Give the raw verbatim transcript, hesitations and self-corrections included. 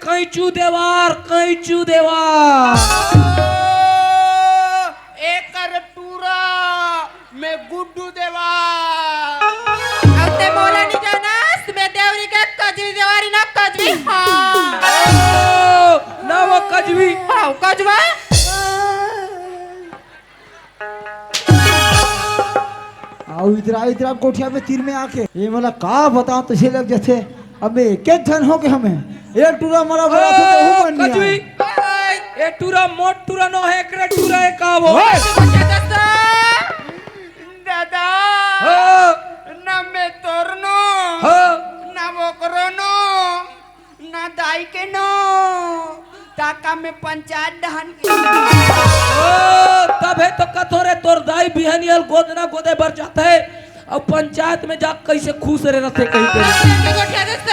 Catechu देवार, catechu देवार। एकर टूरा में गुड्डू देवार। अब ते मोला नहीं जानस, मैं देवरी के कजरी देवारी ना कजरी। हाँ। ओ, ना वो कजवी। हाँ, कजवा। आओ इधर, आओ इधर, आप गोठिया में तीर में आके। ये मोला का बताओ, तुझे लग जथे। अबे, के झन हो के हमें? ए टूरा मरा भरा ओ, थे, देहू बन कजवी। ए टूरा मोट टूरा नो है, एकरे टूरा है का वो? ओए! दादा, हो। ना मैं तोरनो, हो। ना ओकरो नो, ना दाई के नो, ताका में पंचायत डहन के। ओ, तभे तो कथो रे, तोर दाई बिहनियल गोदना गोदे बर जाथे, अब पंचायत में जा कैसे खुश रे रथे कहीं पे। गोठिया दोस्त।